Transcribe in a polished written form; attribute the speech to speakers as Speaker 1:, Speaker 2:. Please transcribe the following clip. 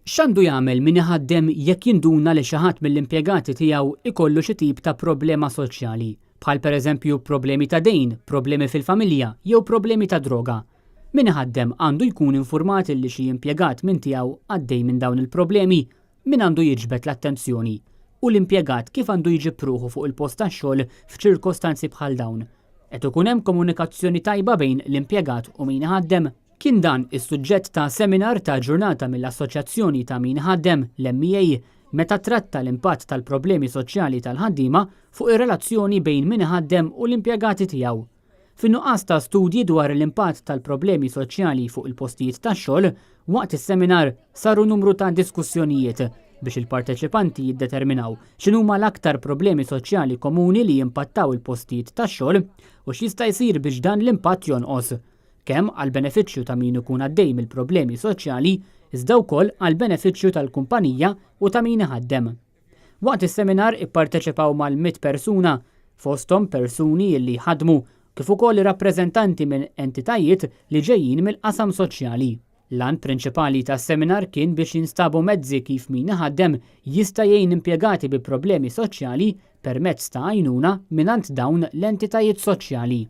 Speaker 1: X'għandu jagħmel min iħaddem jekk jinduna li xi ħadd mill-impjegati tiegħu jkollu xi tip ta' problema soċjali, bħal pereżempju problemi ta' dejn, problemi fil-familja jew problemi ta' droga? Min iħaddem għandu jkun infurmat illi xi impjegat minn tiegħu għaddej minn dawn il-problemi? Min għandu jiġbed l-attenzjoni? U l-impjegat kif għandu jġib ruħu fuq il-post tax-xogħol f'ċirkostanzi bħal dawn? Qed ikun hemm komunikazzjoni tajba bejn l-impjegat u min iħaddem? Kien dan is-suġġett ta' seminar ta' ġurnata mill-Assoċjazzjoni ta' Min Iħaddem, l-MEA, meta ttratta l-impatt tal-problemi soċjali tal-ħaddiema fuq ir-relazzjoni bejn min iħaddem u l-impjegati tiegħu. Fin-nuqqas ta' studji dwar l-impatt tal-problemi soċjali fuq il-postijiet tax-xogħol, waqt is-seminar saru numru ta' diskussjonijiet biex il-parteċipanti jiddeterminaw x'inhuma l-aktar problemi soċjali komuni li jimpattaw il-postijiet tax-xogħol u x'jista' jsir biex dan l-impatt jonqos. kemm għall-benefiċċju ta' min ikun għaddej mill-problemi soċjali iżda wkoll għall-benefiċċju tal-kumpanija u ta' min iħaddem. Waqt is-seminar ipparteċipaw mal-100 persuna, fosthom persuni li jħaddmu kif ukoll rappreżentanti minn entitajiet li ġejjin mill-qasam soċjali. L-għan prinċipali tas-seminar kien biex jinstabu mezzi kif min iħaddem jista' jgħin impjegati bi problemi soċjali permezz ta' għajnuna mingħand dawn l-entitajiet soċjali.